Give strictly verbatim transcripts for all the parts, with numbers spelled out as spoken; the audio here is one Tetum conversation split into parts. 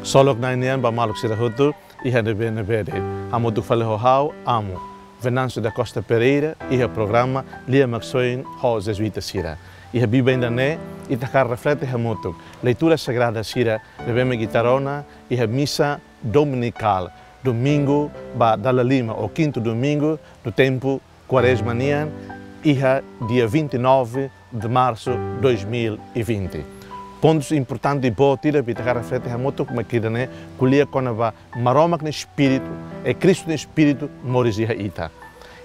Ksolok Na'i nian ba maluk sira hotu, iha ne'ebé-ne'ebé de'it. Hamutuk fali ho ha'u, Amu Venâncio da Costa Pereira, iha programa Lia Maksoin ho Jesuita sira. Iha biban ida-ne'e, ita hakarak reflete hamutuk leitura sagrada sira ne'ebé mak ita rona iha misa dominikál, domingu ba dala lima ou kintu domingu do tempu Kuarezma nian, iha dia vinte e nove de março dois mil e vinte. Pontus importante boot ida mak ita hakarak reflete hamutuk mak ida-ne'e, ko'alia kona-ba Maromak nia Espíritu, i Kristu nia Espíritu moris iha ita.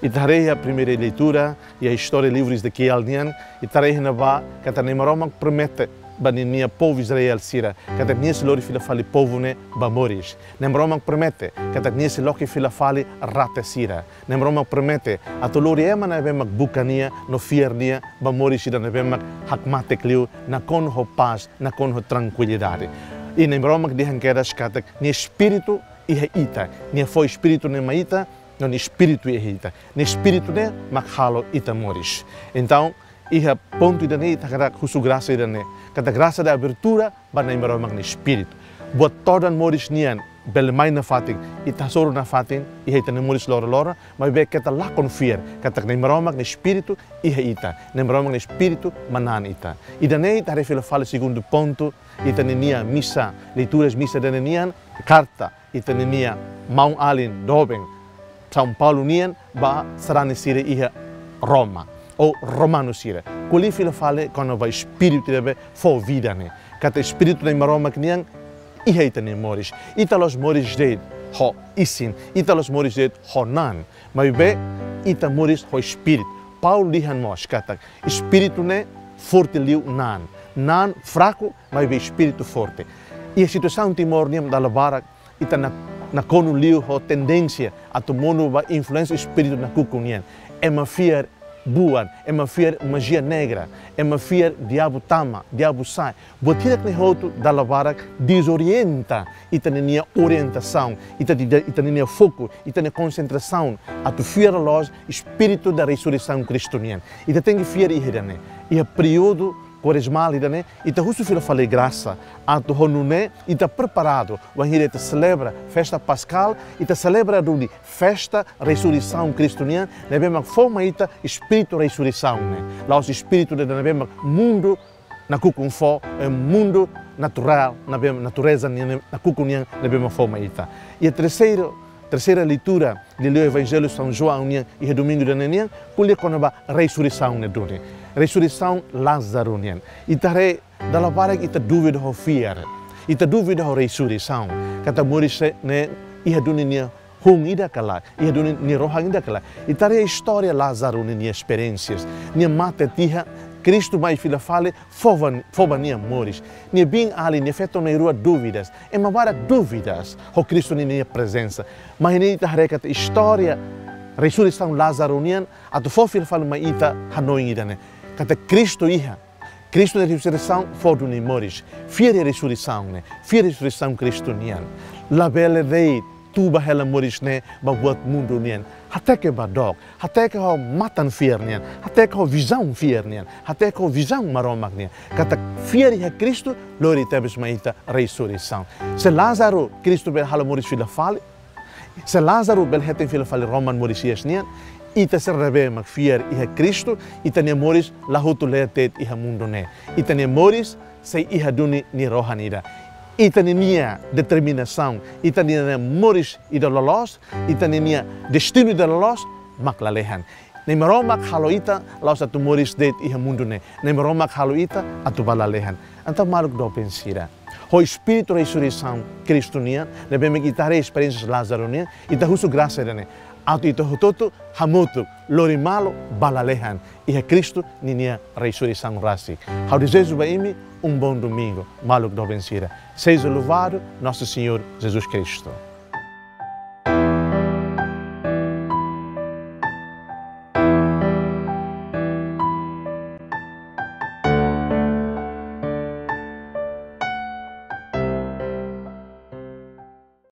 Ita haree iha primeira leitura, iha istória livru Ezekiel nian, ita haree iha ne'ebá katak Na'i Maromak promete ba ninia povu Israel sira, katak nia sei lori fila fali povu ne'e ba moris. Na'i Maromak promete katak nia sei loke fila fali rate sira. Na'i Maromak promete atu lori ema ne'ebé mak buka nia no fiar nia ba moris ida ne'ebé mak hakmatek liu, nakonu ho pás, nakonu ho trankuilidade. I Na'i Maromak dehan kedas katak nia Espíritu iha ita, nia fó Espíritu ne'e mai ita, no nia Espíritu iha ita. Nia Espíritu ne'e mak halo ita moris. Entaun, iha pontu ida-ne'e ita hakarak husu grasa ida-ne'e, katak grasa de abertura ba Na'i Maromak nia Espíritu. Buat todan moris nian bele mai nafatin, ita hasoru nafatin iha ita-nia moris loroloron, maibé keta lakon fiar katak Na'i Maromak nia Espíritu iha ita, Na'i Maromak nia Espíritu manán ita. Ida-ne'e ita haree fila fali segundu pontu, ita ninia misa, leituras misa ida-ne'e nian, karta ita ninia maun-alin doben São Paulo nian ba sarani sira iha Roma, ou romanu sira. Ko'alia fila fali kona-ba Espíritu ne'ebé fó vida ne'e. Katak Espíritu Na'i Maromak nian iha ita-nia moris. Ita la'ós moris de'it ho isin, ita la'ós moris de'it ho na'an. Maibé ita moris ho Espíritu. Paulo dehan mós katak Espíritu ne'e forte liu na'an. Na'an fraku, maibé Espíritu forte. Iha situasaun Timor nian dala barak, ita na, nakonu liu ho tendénsia atu monu ba influénsia espíritu nakukun nian. Ema fiar buan, ema fiar majia negra, ema fiar diabu tama, diabu sa'e. Buat hirak ne'e hotu dala barak dezorienta ita ninia orientasaun, ita, ita, ita ninia foku, ita-nia konsentrasaun atu fiar loos Espíritu da resureisaun Kristu nian. Ita tenke fiar iha ida-ne'e. Iha períodu kuarezmál ida-ne'e, ita husu fila fali grasa atu ho nune'e ita preparadu, wainhira ita selebra festa paskál, ita selebra duni festa resureisaun Kristu nian, ne'ebé mak fó mai ita Espíritu resureisaun ne'e. La'ós Espíritu ne'e ne'ebé mak mundu nakukun fó, eh, mundu naturál, ne'ebé natureza nian, nakukun nian ne'ebé mak fó mai ita. Iha terseiru, terseira leitura, liuliu Evanjellu São João nian, iha domingu ida-ne'e nian, ko'alia kona-ba resureisaun ne'e duni. Resureisaun Lázaro nian. Ita haree dala barak ita dúvida ho fiar. Ita dúvida ho resureisaun. Katak moris ne'e iha duni nia hun ida ka lae, iha duni nia rohan ida ka lae. Ita haree istória Lázaro ninia esperiénsias. Nia mate tiha, Kristu mai fila fali, fó ba, fó ba nia moris. Nia biin-alin, nia feton na'in-rua dúvidas. Ema barak dúvidas ho Kristu ninia prezensa. Maibé ita haree katak istória resureisaun Lázaro nian atu fó fila fali mai ita hanoin ida-ne'e. Katak Kristu iha. Kristu nia resureisaun fó duni moris. Fiar iha resureisaun ne'e. Fiar iha resureisaun Kristu nian. Labele de'it tuba hela moris ne'e ba buat mundu nian. Hateke ba dook. Hateke ho matan fiar nian. Hateke ho vizaun fiar nian. Hateke ho vizaun Maromak nian. Katak fiar iha Kristu lori tebes mai ita resureisaun. Se Lázaro, Kristu bele halo moris fila fali. Se Lázaro bele hetan fila fali roman moris hi'as nian, ita sira ne'ebé mak fiar iha Kristu, ita-nia moris la hotu-leet de'it iha mundu ne'e. Ita-nia moris sei iha duni nia rohan ida. Ita ninia determinasaun, ita ninia moris ida loloos, ita ninia destinu ida loloos, mak lalehan. Na'i Maromak halo ita la'ós atu moris de'it iha mundu ne'e. Na'i Maromak halo ita atu ba lalehan. Entaun maluk doben sira, ho Espíritu resureisaun Kristu nian, ne'ebé mak ita haree esperiénsia Lázaro nian, ita husu grasa ida-ne'e. Atu ita hotu-hotu hamutuk lori malu ba lalehan iha Kristu ninia resureisaun rasik. Ha'u dezeja ba imi um bom domingo, maluk doben sira. Seja louvado nosso Senhor Jesus Cristo.